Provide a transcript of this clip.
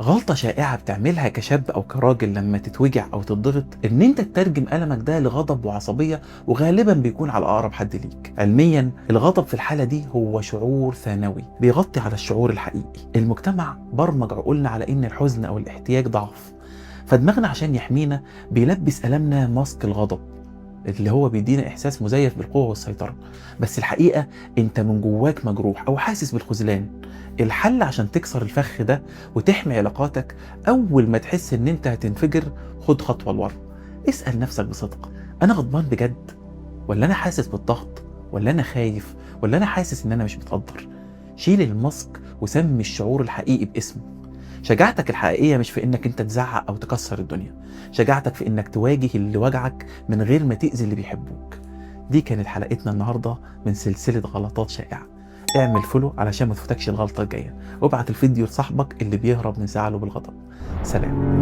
غلطة شائعة بتعملها كشاب أو كراجل لما تتوجع أو تتضغط، إن أنت تترجم ألمك ده لغضب وعصبية، وغالبا بيكون على أقرب حد ليك. علميا الغضب في الحالة دي هو شعور ثانوي بيغطي على الشعور الحقيقي. المجتمع برمج عقولنا على إن الحزن أو الاحتياج ضعف، فدماغنا عشان يحمينا بيلبس ألمنا ماسك الغضب اللي هو بيدينا إحساس مزيف بالقوة والسيطرة، بس الحقيقة أنت من جواك مجروح أو حاسس بالخذلان. الحل عشان تكسر الفخ ده وتحمي علاقاتك، أول ما تحس إن أنت هتنفجر خد خطوة لورا. اسأل نفسك بصدق، أنا غضبان بجد؟ ولا أنا حاسس بالضغط؟ ولا أنا خايف؟ ولا أنا حاسس إن أنا مش متقدر؟ شيل الماسك وسمي الشعور الحقيقي باسمه. شجاعتك الحقيقية مش في إنك أنت تزعق أو تكسر الدنيا، شجاعتك في إنك تواجه اللي وجعك من غير ما تأذي اللي بيحبوك. دي كانت حلقتنا النهاردة من سلسلة غلطات شائعة. اعمل follow علشان ما تفوتكش الغلطة الجاية، وابعت الفيديو لصاحبك اللي بيهرب من زعله بالغضب. سلام.